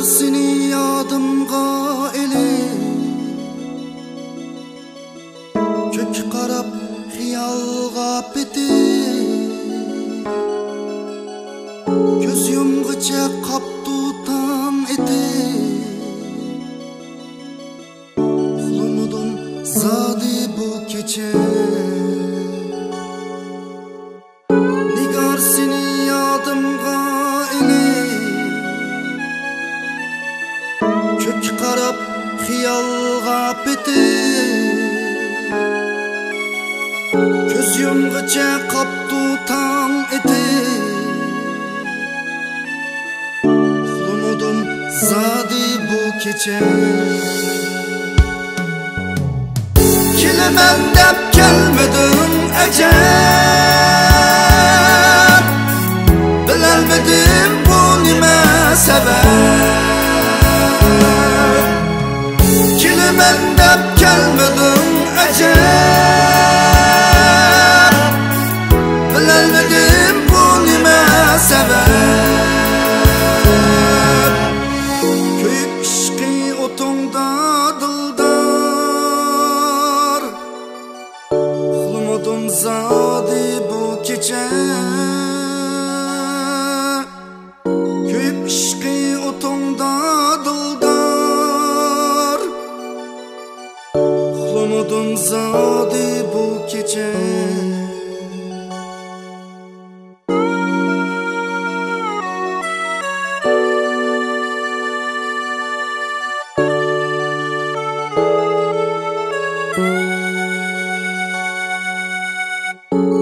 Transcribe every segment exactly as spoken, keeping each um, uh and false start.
سېنى يادىمغا ئېلىپ، كۆككە قاراپ خىيالغا پېتىپ، كۆز يۇمغىچە قاپتۇ تاڭ ئېتىپ. ئۇخلىمىدىم زادى بۇ كېچە. نىگار سېنى يادىمغا ئېلىپ، كۆككە قاراپ خىيالغا پېتىپ، كۆز يۇمغىچە قاپتۇ تاڭ ئېتىپ. ئۇخلىمىدىم زادى بۇ كېچە. كېلىمەن دەپ كەلمىدىڭ ئەجەب، بىلەلمىدىم بۇ نېمە سەۋەب. كېلىمەن دەپ كەلمىدىڭ ئەجەب، بىلەلمىدىم بۇ نېمە سەۋەب. كۆيۈپ ئىشقى ئوتۇڭدا دىلدار، ئۇخلىمىدىم زادى بۇ كېچە. كۆيۈپ ئىشقى ئوتۇڭدا دىلدار، ئۇخلىمىدىم زادى بۇ كېچە.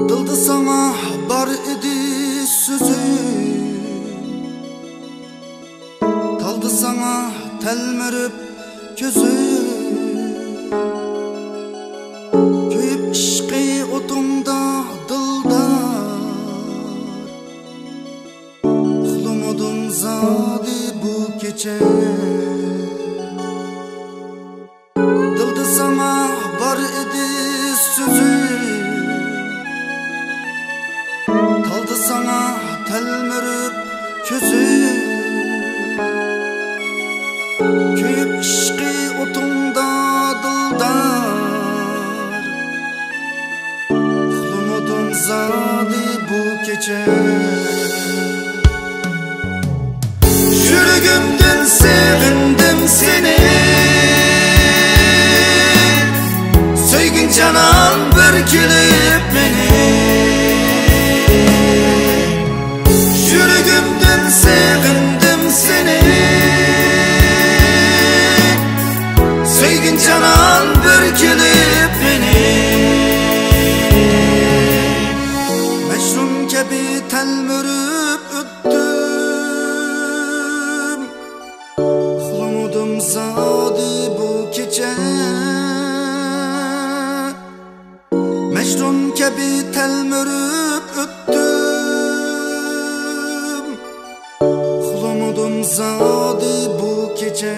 دىلدا ساڭا بار ئىدى سۆزۈم، تالدا ساڭا تەلمۈرۈپ كۆزۈم. كۆيۈپ ئىشقى ئوتۇڭدا دىلدار، ئۇخلىمىدىم زادى بۇ كېچە. دىلدا ساڭا بار ئىدى سۆزۈم، تالدا ساڭا تەلمۈرۈپ كۆزۈم. كۆيۈپ ئىشقى ئوتۇڭدا دىلدار، ئۇخلىمىدىم زادى بۇ كېچە. يۈرىكىمدىن سېغىندىم سېنى، سۆيگىن جانان بىر كېلىپ مېنى. يۈرىكىمدىن سېغىندىم سېنى، سۆيگىن جانان بىر كېلىپ مېنى. مەجنۇن كەبى تەلمۈرۈپ ئۆتتۈم، ئۇخلىمىدىم زادى بۇ كېچە. مەجنۇن كەبى تەلمۈرۈپ ئۆتتۈم، ئۇخلىمىدىم زادى بۇ كېچە.